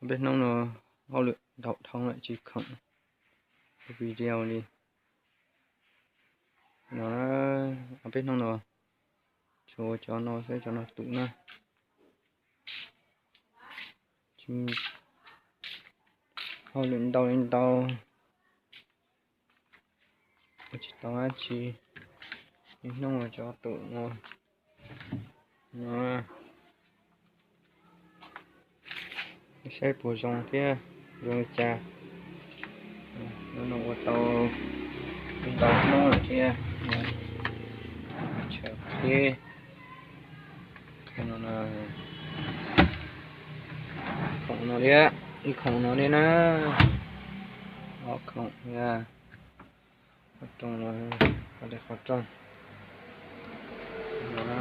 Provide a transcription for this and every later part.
Peb hnub no hauj lwm ntau dhau lawm tsis khoom video li no. Peb hnub no tsuas ua cov no xwb, cov no tus na. Hauj lwm ntau li ntau, ua tsis tau dab tsi, niaj hnub ua cov tus no. Saib puas zoo thiab zoo li cas. Hnub no ua tau ntau hnub lawm thiab. Tshav qhib no, khoom no thiab, ib khoom no thiab na, ob khoom thiab, qhov rooj no, qhov rooj no.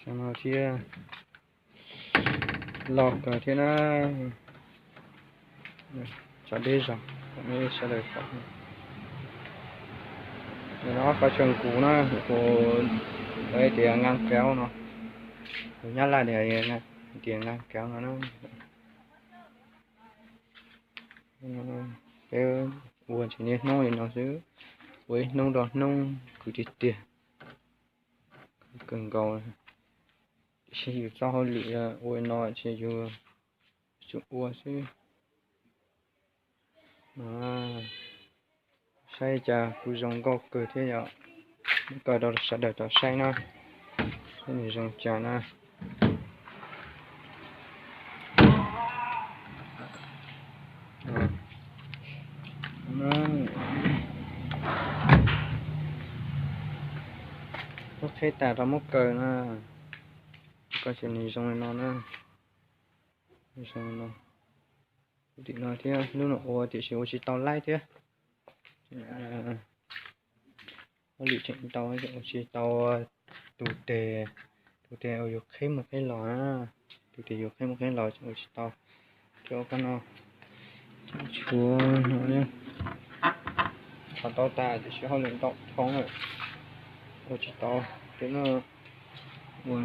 Xyoo no thiab loj kawg thiab na. Tso deb zog, sawv daws pom. No qhov chaw nqus na, kuv lawv tias nqaa kauv no, kuv nyab laj tias nqaa kauv no na. Peb ua tsis niaj hnub li no xwb, ua ib hnub rau hnub khwv tiag tiag, khwv kawg nkaus. Tiam sis yus txoj hauj lwm ua no ces yus tsuas ua xwb. Saib cas kuj zoo nkauj kawg thiab yom. Muab kaw rau sawv daws tau saib na, saib nws zoo cas na. Muab qheb tas rau muab kaw na, kaw ces nws zoo li no na. Zoo li no, tim no thiab, lub no ua tiam sis ua tsis tau laib thiab. Hauj lwm tseem ntau, ua tsis tau tus tes, tus tes uas yus qheb mus qheb los na, tus tes yus qheb mus qheb los ua tsis tau. Cov ko no tshuav no, txhom tau tas tiam sis hauj lwm ntau dhau lawm, ua tsis tau. Ces no ua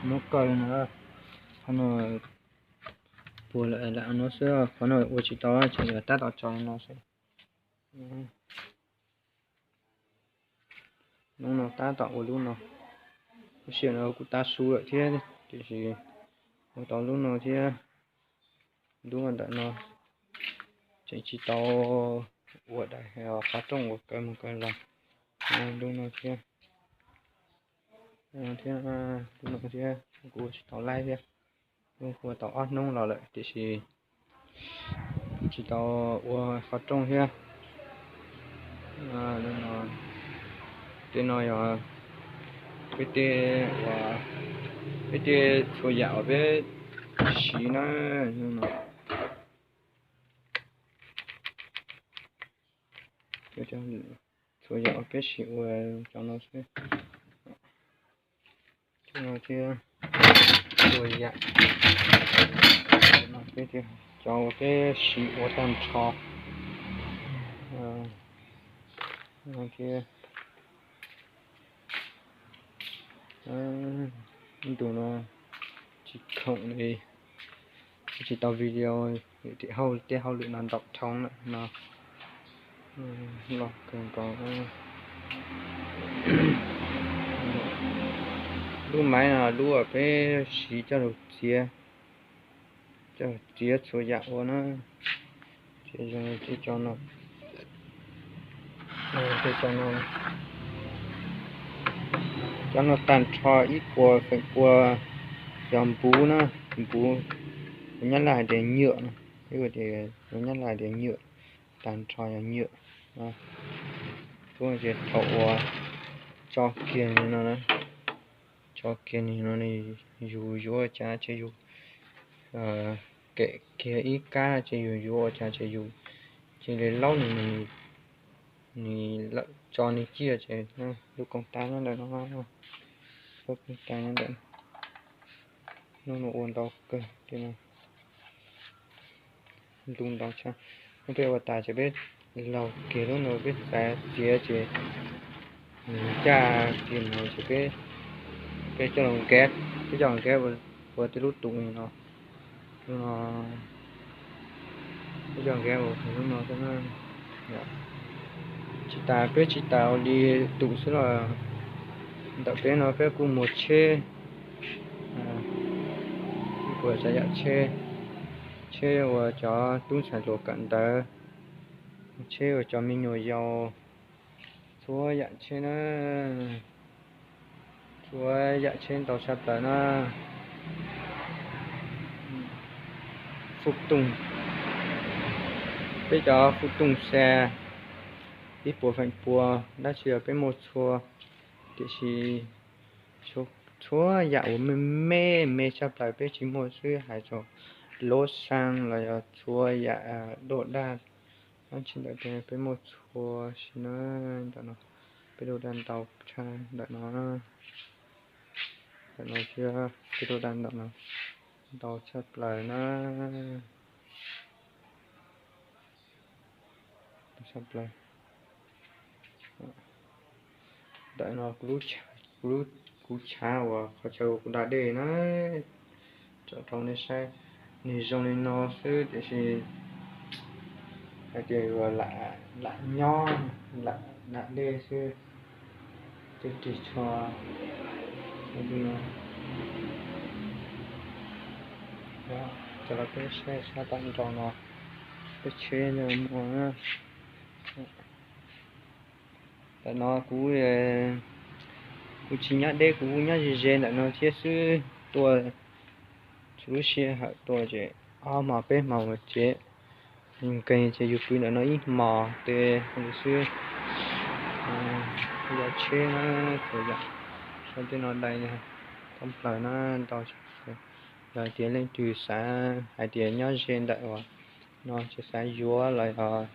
muab kaw no, qhov no puag lawm no xwb, qhov no ua tsis tau ces tab tom tso no xwb. Lub no tab tom ua lub no, lub sij hawm no kuj tab su lawm thiab, tiam sis ua tau lub no thiab. Lub ntawm no tseem tsis tau ua daim qhov rooj uas kaw mus kaw los. Lub no thiab, thiab lub no thiab kuj ua tsis tau laib thiab. Kuj ua tau ob hnub los lawm tiam sis tsis tau ua qhov rooj thiab. Tej no yog peb tej, peb tej txhua yam uas peb siv na. Txhua yam uas peb siv ua cov no xwb. Cov no thiab, txhua yam, cov uas peb siv ua tag nrho no thiab. Ntu no tsis khoom li, tsis tau video, vim tias hauj, tej hauj lwm no ntau dhau lawm no. Loj kawg nkaus. Lub maiv no lub uas peb siv coj lug txiav, coj lug txiav txhua yam ua na. Ces zoo li cov no, cov no tag nrho ib puas feem pua yog npuv na, npuv, lus Nyab Laj hais tias nhựa no, ib tias lus Nyab Laj hais tias nhựa, tag nrho yog nhựa. Thaum uas tso kiag li no, tso kiag li no, yus yuav ua cas ces yus kem kiag ib kab ces yus yuav ua cas ces yus cia li laub nws, nws lawm tso nws ciaj ces lub koog tab nyob ntawm no, lub koog tab nyob ntawm no. Hnub no ua ntau kawg li no, ntu ntau tshaj. Hnub peb ua tas ces peb Laug kiag lub no peb xav txiav ces ncaj kiag no ces peb, peb coj los nkav, peb coj los nkav ua tej lub tus no, lub no, peb coj nkav ua lub no xwb na. Tsis tas, peb tsis tas ua li tus xwb los ntawm peb no peb kuj muag tsheb, ib puas tsav yam tsheb, tsheb uas cov tub ntxhais hluas kawm ntawv, tsheb uas cov me nyuam yaus, txhua yam tsheb na, txhua yam tsheb ntau tshaj plaws na. Fuj tooj, peb cov fuj tooj xa ib puas feem pua dab tsi los peb muaj txhua, tiam sis txhua yam uas me me me tshaj plaws peb tsis muaj xwb, hais txog lub xaa los yog txhua yam daj daj dab tsi ntawd peb muaj txhua si na. Ntawm no peb daj daj ntau tshaj ntawm no, ntawm no thiab peb daj daj ntawm no, ntau tshaj plaws na. Ntau tshaj plaws. Ntawm no kuv chav uas qhov chaw uas kuv da dej na, tsom rau nej saib, nws zoo li no xwb tiam sis hais tias yuav lam nyob, lam da dej xwb, twb ris tsho. Coj los peb saib sab tom nraud no, peb tsheb muaj. Ntawm no kuv, kuv tsis nyob deb, kuv nyob ze ze ntawm no thiab xwb. Tuaj txhua lub sij hawm tuaj ces ob hmo peb hmo mus tsev, nkees ces yus pw ntawm no ib hmos tes xwb. Yog tsheb na, txhua yam, saib tej no dai thoob plaws na, ntau. Yog tias leej twg xav hais tias nyob ze ntawm uas no ces xav yuav los yog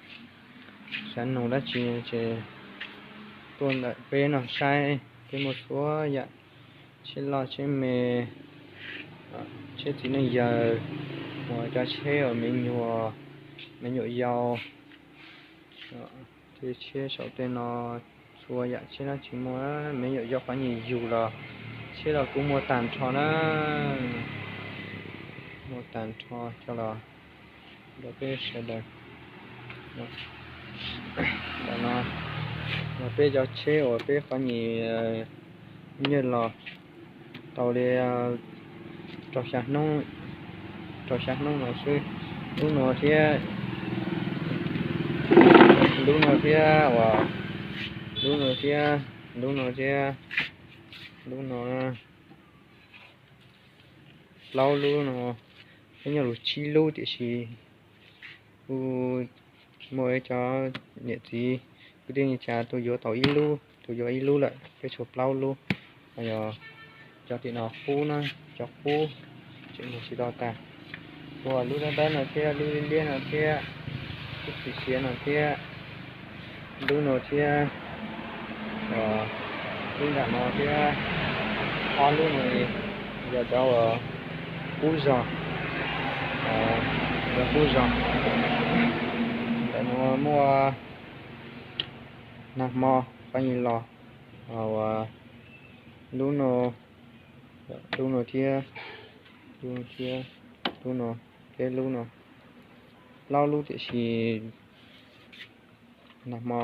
xav nug dab tsi ces tuaj ntawm peb no saib, peb muaj txhua yam, tsheb loj tsheb me, tsheb txiv neej yawg, uas cov tsheb uas me nyuam, me nyuam yaus, tej tsheb saum tej no, txhua yam tsheb dab tsi muaj, me nyuam yaus qhov nyuag yug los tsheb los kuj muaj tag nrho na, muaj tag nrho coj los rau peb sawv daws. Ntawm no yog peb cov tsheb uas peb qhov nyuag nyiaj los tau li rau xya hnub, rau xya hnub no xwb. Lub no thiab, lub no thiab, uas lub no thiab, lub no thiab, lub no, plaub lub no, peb nyob lub tsib lub tiam sis kuj muaj ib cov niam txiv kwv tij neej tsa tuaj yuav tau ib lub, tuaj yuav ib lub lawm, peb tshuav plaub lub. Yog cov tim no qub na, cov qub tseem mus tsis tau tag. Ua lub dawb dawb no thiab, lub liab liab no thiab, lub txiv xiav no thiab, lub no thiab, lub nram no thiab, ob lub no yog cov uas qub zog, yog qub zog. Ntawm no muaj nag hmo pab los, uas lub no, lub no thiab, lub no thiab, lub no, peb lub no, plaub lub tiam sis nag hmo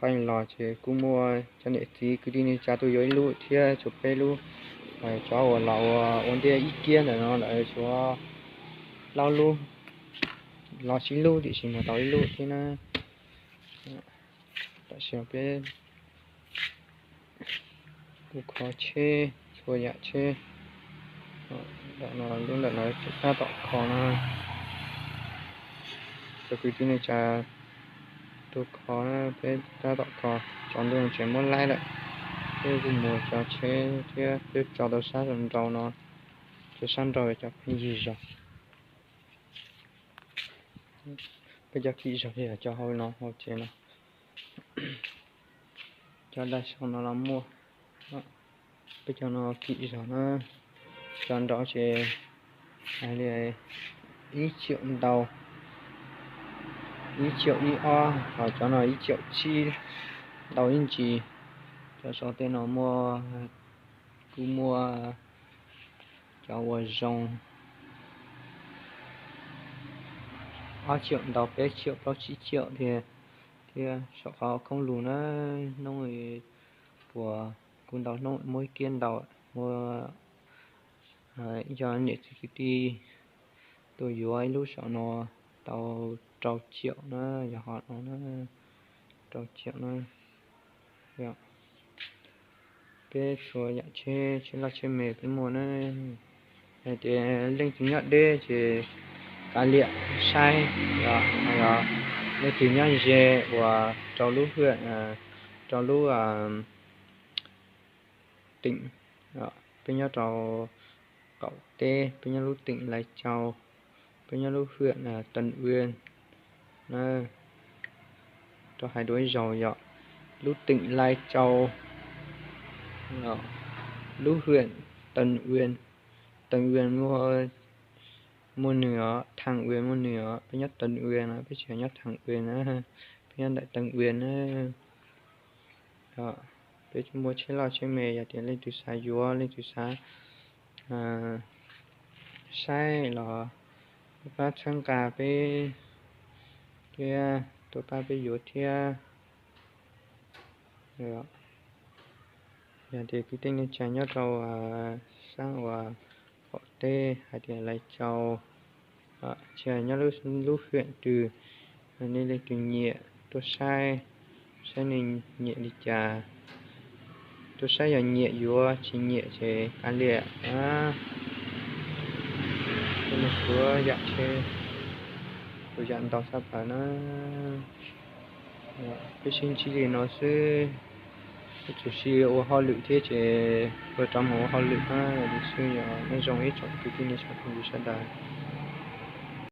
pab los ces kuj muaj cov niam txiv kwv tij neej tsa tuaj yuav ib lub thiab, tshuav peb lub. Cov uas los ua ua ntej ib kiab ntawm no lawm tshuav plaub lub, los tsib lub tiam sis mus tau ib lub thiab na. Tam sim no peb kuj kho tsheb, txhua yam tsheb. Ntawm no, lub ntawm no tab tom kho no, cov kwv tij neej tsa tuaj kho, peb tab tom kho, tsaus ntuj tseem muab laib lawm. Peb kuj mus cov tsheb thiab peb tso tau sab nraud no, cov sab nraud cov pheej yig zog. Peb cov kim zog yog cov hauv no hauv tsev no. Cov daj sau no los muaj, peb cov no kim zog na, cov nraud ces hais li ib txhiab ntau. Ib txhiab ib ob, ho cov no ib txhiab tsib, ntau ib ntsis. Cov sau tej no muaj, kuj muaj cov uas zoo ob txhiab ntau, peb txhiab plaub tsib txhiab thiab. Thiab sau qhov khoob lug na, hnub puas kuj ntau hnub muab kiag ntau, muab ib co niam txiv kwv tij tuaj yuav ib lub saum no tau rau txhiab na, yog ho no na, rau txhiab na. Peb txhua yam tsheb, tsheb loj tsheb me peb muaj na. Hais tias leej twg nyob deb ces kav liam saib, yog leej twg nyob ze uas rau lub hwm, rau lub teem, peb nyob rau qaum teb, peb nyob lub teem Lais Tsau, peb nyob lub hwm Tân Uyên na. Rau hais dua ib zaug yog lub teem Lais Tsau, lub hwm Tân Uyên. Tân Uyên muaj, muaj nws os, Thăng Uyên muaj nws os, peb nyob Tân Uyên no, peb tsis nyob Thăng Uyên na, peb nyob ntawm Tân Uyên na. Peb muaj tsheb loj tsheb me, yog tias leej twg xav yuav, leej twg xav saib los pab txhawb nqa peb thiab, tuaj pab peb yuav thiab. Yog tias kwv tij neej tsa nyob rau xab uas qaum teb hais tias Lais Tsau, tsis nyob lub hwm twg, nej leej twg nyiam tuaj saib, saib nej nyiam li cas. Tuaj saib yog nyiam yuav, tsis nyiam ces kav liam. Peb suav yam tsheb, kuv yam ntau xab plaws na. Peb sib ntsib li no xwb, peb tsuas sis ua hauj lwm thiab ces ua rov mus ua hauj lwm na. Li xwb yog nyob zoo ib tsoom kwv tij neej tsa phooj ywg sawv daws.